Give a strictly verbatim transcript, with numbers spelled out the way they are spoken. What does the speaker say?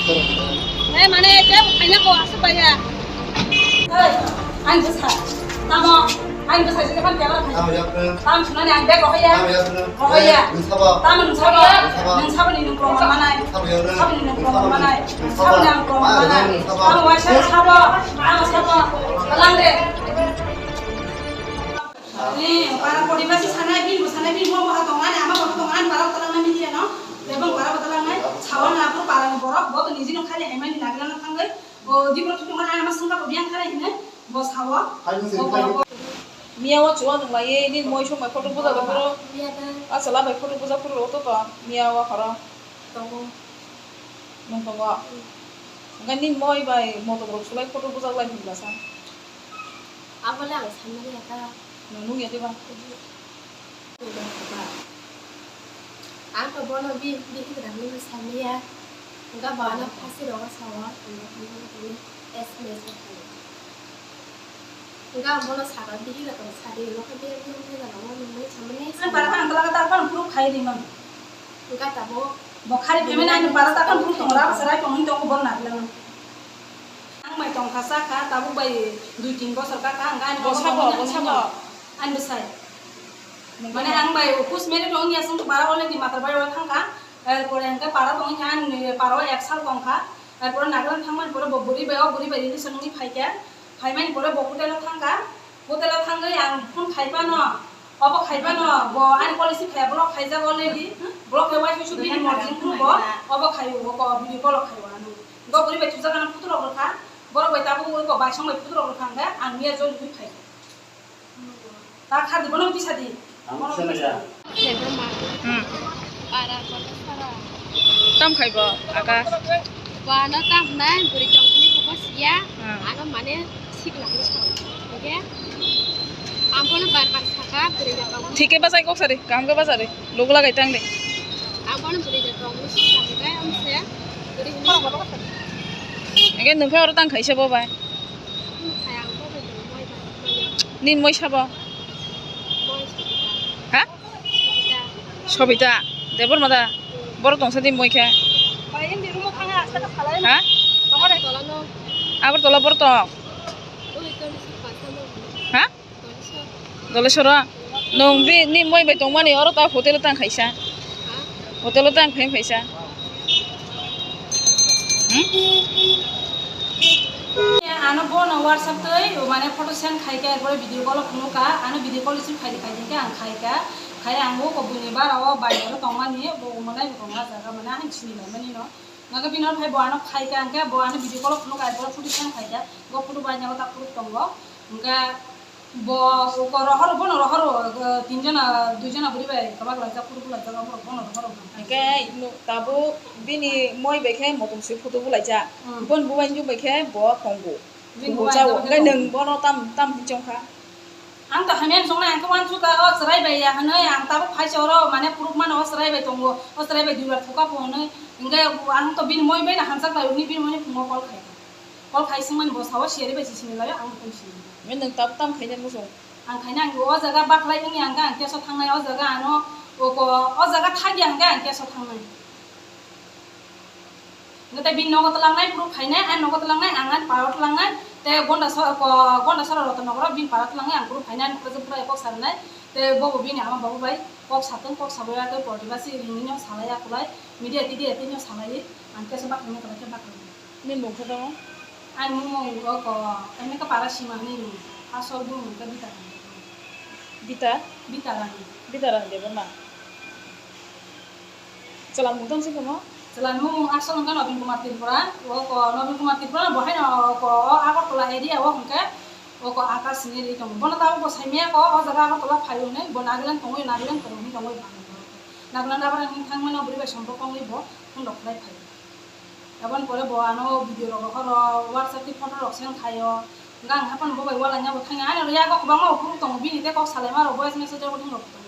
Eh, mane, je, khaina ko, asuk baya. Oi, ang bwsa. Tamo, ang bwsa, je, kan kela khai. Tamo, ya, khe. Tam sunani ang bag rohaya. Tamo, ya, khe. Rohaya. Eh, nung sabo. Tamo, nung sabo. Nung sabo. Nung sabo ni nung kromo manai. Nung sabo, ya, khe. Sabo ni nung kromo manai. Nung sabo. Sabo ni ang kromo manai. Nung sabo. Tamo, waisa sabo. Ang sabo. Talang de. Ni, para poriba si sanai, bin bo sanai, bin bo bo ha tongnai, ama bo tongnai, para talang na media no. Lebong para talang nai. Sawan na pur para ni borok, bo to niji no khali hai mani nagla na thangai. Bo dibro tu mana ama sungka bo biang khara hine. Bo sawa. Hai, nung sini, bo, hai. Bo. Miya wa chuwa nung lai, ni moi song mai photo buja da puro. Miya da. Asala bai photo buja puro to to. Miya wa khara. Tongo. Nung tongo. Hmm. Enggak ni moi bai motor rok sulai photo buja lai hingga sa. Abole ang sanmani ata. Nung nung ya diba? Ang to bono bi, bihik rangni samaya. Hingke bo ano phasi rogo sawa, hingke hingke hingke S M S o phai. Hingke ang bono saka bihik rok sadi, hingke bihik rok no bihik rok no nungmani samani. Ang para ang tala kata ang puro khai di mang. Hingke tabo. Bo khari payment ang para ta ang puro tongra, sarai tongin tongo bon na lang. Ang mai tongkha sakha, tabuk bai dui tin bosor kha, ang ani Bo sabo, bo sabo. Ani bwsai. Mane ang bai office married wng ya, sung para already matar bai wng thangkha. Er pore ang para tong kha, ang para ek sal tong kha. Er pore Nagaland thangmani pore bo buri bai, o buri bai relation wngwi phai kha. Phaimani pore bo hotel o thang kha. Hotel o thangwi ang phone khai phano, obo khai phano, bo ani policy khai block khaijak already. Block khai wai su bini morjing phuru bo, obo khai o, bo video call o khai o ano. Bo buri bai thujak ano photo rok rwkha. Borok bai tabuk wngkha bai song bai photo rok rwkha hwnkhe ang miya jol wngwi phai. Ta kha di bono tisa di. Ang bono tisa di. Hmm. Para kotor sara. Tam khai bo, aka? Bo ano tam hwnai, bwrwi tongmani bo siya. Hmm. Ano mane sikla ni song. Oke? Ang bono bar bar saka, bwrwi tongmani. Thik khe bachai kok sari, kaham khe bachari. Logo lagai tang de. Ang bono bwrwi tongmani sikla hwnkhe, ang se bwrwi hwnwi saka. Hwnkhe nwng khe oro tang khaisa bo bai. Nini moi sabo? Ha? Sobita. Debor mada. Boro tongsa di moi khe. Ha? Agartala boro tong. Ha? Dolesoro, nwng bini moi bai tongmani oro ta hotel o tang khaisa. Hotel o tang phai phaisa. Hmm? Ano bono WhatsApp twi mane photo send khai kha, erpore video call o phunuk kha, ano video call receive khai di khai di khe ang khai kha, khai ang o buini bara o bai oro tongmani bo manai bo tongo jaga mane ang sini lai mani no. Naga bini phai bo ano khai kha, hwnkhe bo ano video call o phunuk kha, erpore photo send khai kha, bo photo bai nyago ta phunuk tongo, hwnkhe. Bo uko rohor, bono rohor, uh, tin jona, dui jona bwrwi bai kwbak laijak, kuru bwlaijak, borok bono rohor. Hwnkhe no tabuk bini moi bai khe motom swi photo bwlaijak. Hmm. Boni bubaini bai khe bo khongo. Bini khongo bubaini chao. Bai khe hwnkhe khongo. Nwng bono tam, tam hinwi chong kha? Ang to hamya chongnai, ang khe uansukha, o chwrai bai ya hwnwi, ang tabuk phaisa oro, mane, puruk mano, o chwrai bai tongo, o chwrai bai duibar thuka pho hwnwi. Hwnkhe ang to bini moi bai no hamjak bai, hwnwi bini moi no phungo call khai kha. Call khai swngmani bo sao siyari bai si sini laio, ang bo tong sini. Nwng tabuk tam khaina muchung? Ang khaina ang o jaga baklai wngya hwnkhe ang keso thangnai o jaga ano o ko o jaga thagya hwnkhe ang keso thangnai. Hwnkhe tei bini nogo twlangnai, proof khainai, ani nogo twlangnai, ang ani paro twlangnai, tei Gondasora, ko, Gondasora Rotonnogoro bini paro twlangnai, ang proof khainai, ani kwrwngsa bwrwi kok sa rwnai, tei bobo bini ama babu bai kok satwng, kok sabai ya tei porti basi ringino salai akulai, media tidia tino salai, ang keso baklangna kwlai khe baklangna. Nini mung khe tamo? Ani mung mung o ko, ani khe para sima hinwi mung. Asol bumung khe Bita Rani. Bita? Bita Rani. Bita Rani Debbarma. Chwla mung tong si tamo? Chwla mung mung asol hwnkhe Nobin Kumar Tripura. O ko Nobin Kumar Tripura bo haino o ko o Agartala area o hwnkhe o ko Akash hinwi ri tongo. Bono tabuk bo saimaya ko o jaga Agartala phaio hinwi bo Nagaland tongwi Nagaland tongwi tongwi Nagaland abra hinwi thangmano bwrwi bai sompok wngwi bo phone rok khlai phaio. Aboni pore bo ano video rok rohoro, WhatsApp tei photo rok send khaio. Hwnkhe ang haphano bo bai ualanya bo thangya. Ani rw yago kwbangma uphuru tongo, bini tei kok salaima rok voice message rok bo thang rok tongo.